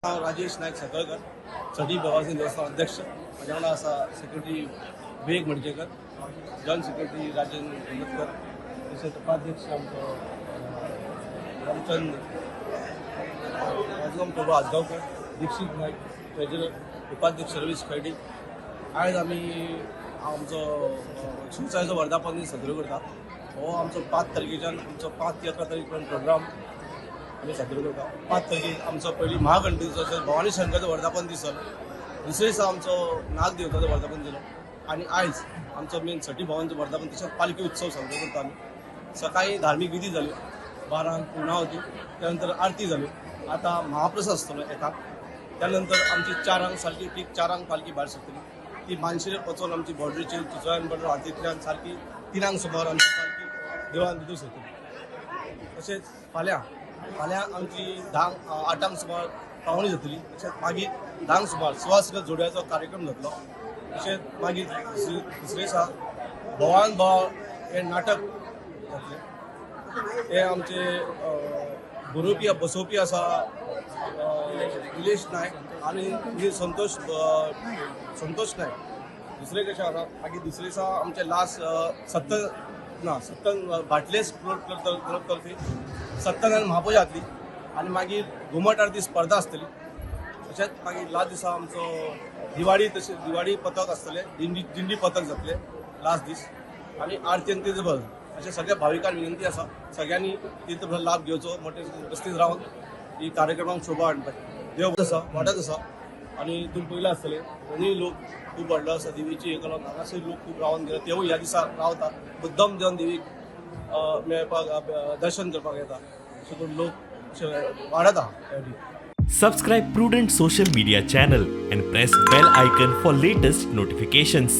हांव राजेश नायक सकळकर, सटी भवानी देवस्थान अध्यक्ष. म्हज्या वांगडा आसा सेक्रेटरी विवेक मडकेकर, जॉयंट सेक्रेटरी राजन गोमतकर, तशेंच उपाध्यक्ष आमचो रामचंद्र राजगम प्रभू आजगांवकर, दीक्षित नायक ट्रेजरर, उपाध्यक्ष रवीश खर्डी. आयज आमी आमचो शिवसायचो वर्धापन दीस साजरो करता. हो आमचो 5 तारखेच्यान आमचो 5 ते 11 तारीख पर्यंत प्रोग्राम आमी साजरो करता. 5 तारखेक आमचो पयलीं महागणपतीचो तशेंच भवानी शंकराचो वर्धापन दीस जालो. दुसरे दिसा आमचो नागदेवताचो वर्धापन जालो आनी आयज आमचो मेन सटी भवानचो वर्धापन तशेंच पालखी उत्सव साजरो करता आमी. सकाळी धार्मीक विधी जाल्यो, 12 पुर्णावती, त्यानंतर आरती जाल्यो. आतां महाप्रसाद आसतलो 1. त्यानंतर आमची 4 सारकी ठीक 4 पालखी भायर सरतली. ती मानशिरेक वचून आमची बॉर्डरीचेर चिचोळ्यान बॉर्डर हातींतल्यान सारकी 3 सुमार आमची पालखी देवळान भितर सरतली. तशेंच फाल्यां फाल्यां आमची 10 8 सुमार पावणी जातली. तशेंच मागीर 10 सुमार सुवास जोड्याचो कार्यक्रम जातलो. तशेंच मागीर दुसरे दिसा भवान भाव हें नाटक जातलें. हे आमचे बरोवपी बसोवपी आसा निलेश नायक आनी संतोष संतोष नायक. दुसरे कशें आसा, मागीर दुसरे दिसा आमचे लास्ट सत्तर ना सत्तर बाटलेस क्लब तर्फे सत्यनारायण महापुजा जातली आनी मागीर घुमट आरती स्पर्धा आसतली. तशेंच मागीर लास्ट दिसा आमचो दिवाळी, तशें दिवाळी पथक आसतलें, दिंडी दिंडी पथक जातलें लास्ट दीस आनी आरती आनी तीर्थप्रसाद. अशें सगळ्या भाविकांक विनंती आसा, सगळ्यांनी तीर्थप्रसाद लाभ घेवचो, मोठे उपस्थित रावन ही कार्यक्रमाक शोभा हाडपाची. देव आसा, वाडत आसा आनी तुमी पयलां आसतलें दोनूय लोक खूब व्हडलो आसा देवीची हें लागून हांगासर लोक खूब रावन गेले. तेवूय ह्या दिसा रावता, मुद्दम देवन देवीक मेळपाक, दर्शन करपाक येता. अशें करून लोक अशें वाडत आहा every. Subscribe Prudent Social Media channel and press bell icon for latest notifications.